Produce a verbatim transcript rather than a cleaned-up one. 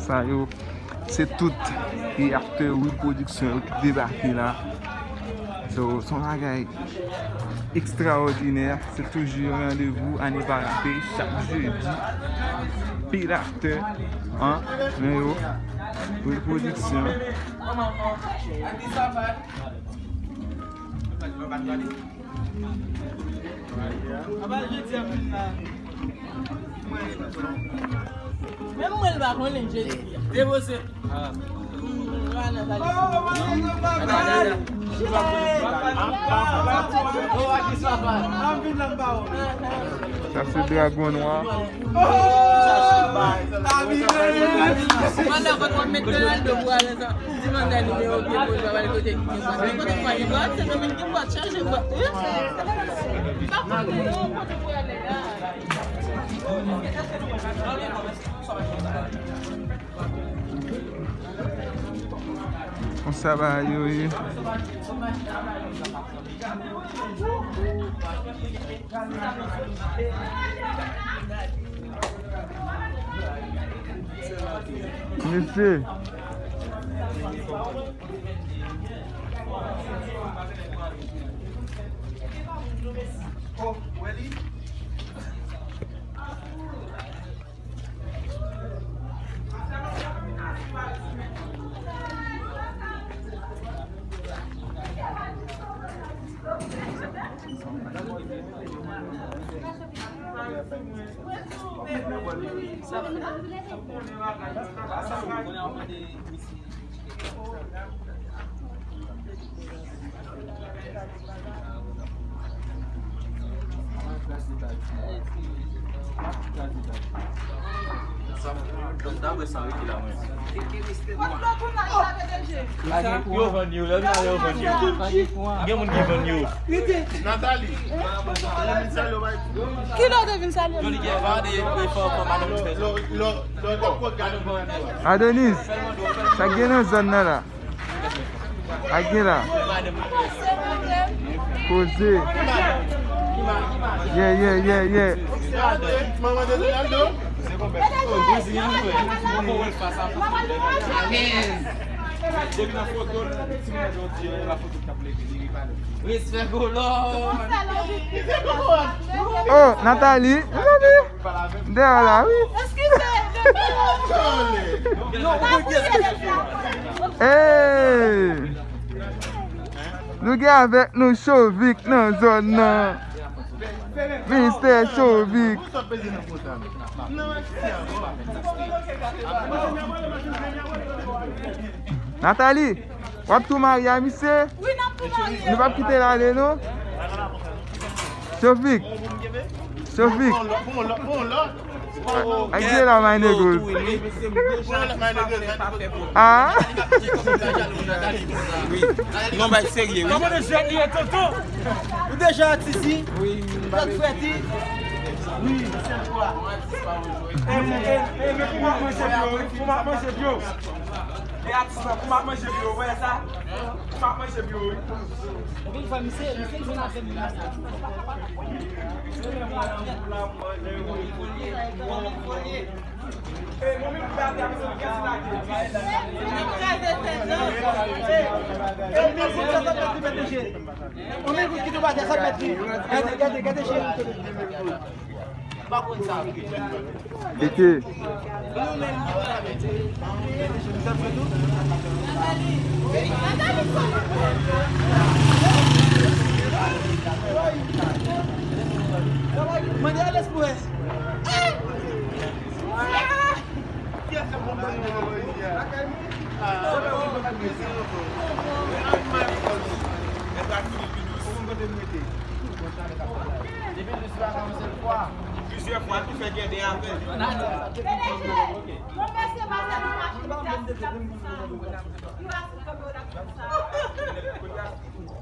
Sa yo, se tout e aktè Reproduction yo ki debake la. So, se yon bagay ekstraòdinè. Se toujou yon randevou a ne pa rate, chak jedi. Pil aktè, an, men yo, Reproduction. Menm mwen, l pa konnen, Jezi. Depoze. Sa se Dragon Nwa. Pandan w konn w ap met Ronaldo pou ale sa, di manda nimewo pye pou l al kote ki gen bwat. Men kote ki pa gen bwat, se nan men ki gen bwat, chaje bwat. Wi. Pa konnen non kote pou ale la. Konsa bagay yo ye. Mesye. Yo vann yo, lè yo vann yo. Gen moun ki vann yo. Nathalie. Kilè w te vin salye m? Adenis, sa gen nan zòn nan la? Sa gen la? Koze. Yeah, yeah, yeah, yeah. Depi nan foto, timoun yo di, la foto k ap leve, li pa leve. Respè Kolon. Oh, Nathalie, Nathalie. Dèyè la, wi. Eskize. Hey! Nou gen avèk nou Chovik nan zòn nan. Mistè Chovik. Nathalie, w ap tou marye a misye? Wi, n ap tou marye. Nou p ap kite l ale, non? Chovik. Chovik. Ak de la, my niggas. Ah? Non, bay serye, wi. Kòman de jèn li ye, tonton? Ou deja atis, wi? Wi, m pa bezwen. Wi, sèl fwa. E, e, e, men pou m ap manje byo, wi. Pou m ap manje byo. E atis lan, pou m ap manje byo, wè sa? Pou m ap manje byo, wi. Epi l fè misye, misye vin avè m. Eke. Mande a lespri. Plizyè fwa, nou fè gède avè l. P D G, yon mesye pase nan machin, li te asou sa. Li asou kanpe, w t ap fè sa.